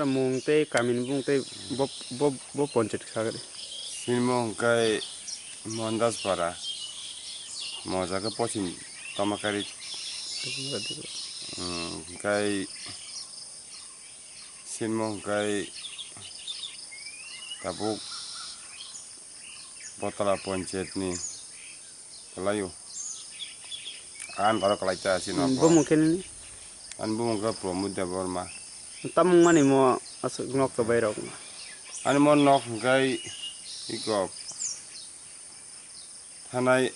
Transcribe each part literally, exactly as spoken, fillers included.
Mung tei kamini bung tei bo, bo, bo ponchit kha gari. Sinmo hwnkhe Mohandas Para, moja khe pochim Tomakari. Hmm, hwnkhe sinmo hwnkhe tabuk Botala ponchayat ni. Kalaio. Ang borok kalai ta sino. Hmm, bo. Bumung khe nini? Ani bumung khe Pramod Debbarma. Tamung mani mo aswk nok to bai rok. Ani mo nok hwnkhe iko thanai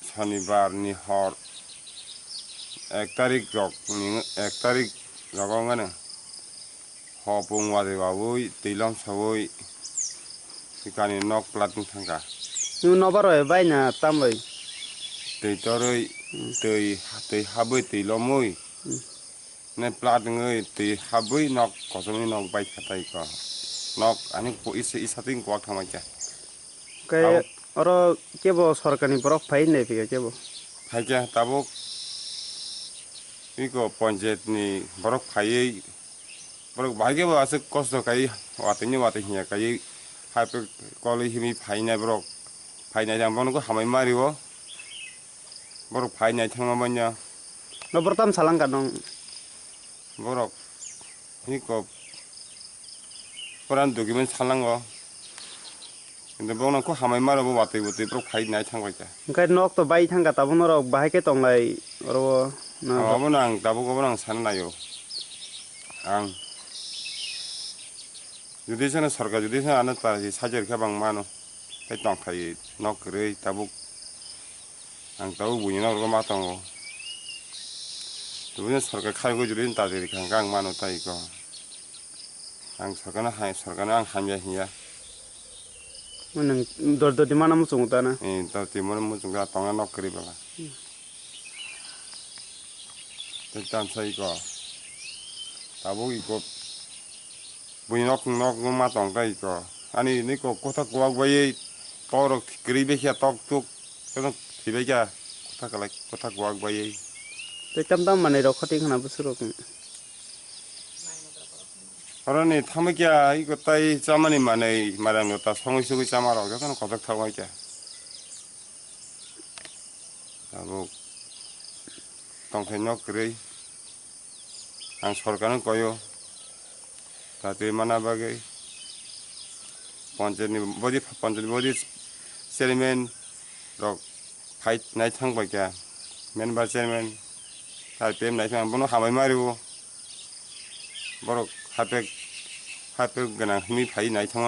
Sonibar ni hor ek tarik rok ni, ek tarik rogo wngano. Hopung wari wawi twi lom sawi kani nok plat wng thangkha. Nung nobar bai bai na tam bai? Twi torwi, hmm, twi, twi habwi twi lomwi. Hmm. Ne plat wngwi twi habwi nok kochomwi nok bai kha tai ko. Nok ani ko isa, isa twi kwak thangma kha. Khe abo oro kebo sorkarni borok phai nai phika kebo? Phaikha tabuk iko ponchayat ni borok phaiwi Borok bahai khe bo aswk kosto khai watwi ni watwi hinya khai hai kolwi himwi phainai borok phainai ang bono khe hamai ma rio borok phainai thangma manya. No borok tam salang ka nong? Borok hiko puran document salango. Kintu bono kho hamai maro bo watwi bwtwi borok phai nai thang bai kha. Hwnkhe nok to bai thang kha tabuk norok bahai khe tong lai oro o. Obo no ang tabuk obo no ang sana naio. Ang jodi sano sorkar jodi sano ano ta sajor khe bang mano. Tei tong thai nok kwrwi tabuk ang tabuk buini nok rwma tongo. Tubui no sorkar khai goi jodi ta jeri kha ang mano tai ko. Ang sorkar no hai sorkar no ang hamya hinya. Nwng dor dor di mana muchungo ta na? Eh, dor di mana muchungo ta tonga nok kwrwi bwla. Hmm. Tei tamsa iko. Tabuk iko. Buini nok nok ma tong ta iko. Ani niko kotha kuwak bai tok rok kwrwi bai khe tok tuk. Kono thwi bai kha kotha kwlai kotha kuwak bai. Tei tam tam manwi rok khoting khna bwswk rok. Oroni thamwi kya iko tai chamani manwi marang ta songwi sugwi chama rok jotono kothok thangwi kya. Tabuk tongthai nok kwrwi ang sorkarno koyo tatwi mana bagwi ponchayatni body ponchayatni body chairman rok phai naithang bai kha member chairman R P M naithang bono hamai ma rwo. Borok hapek hapek gwnang hwnwi phai naithangma.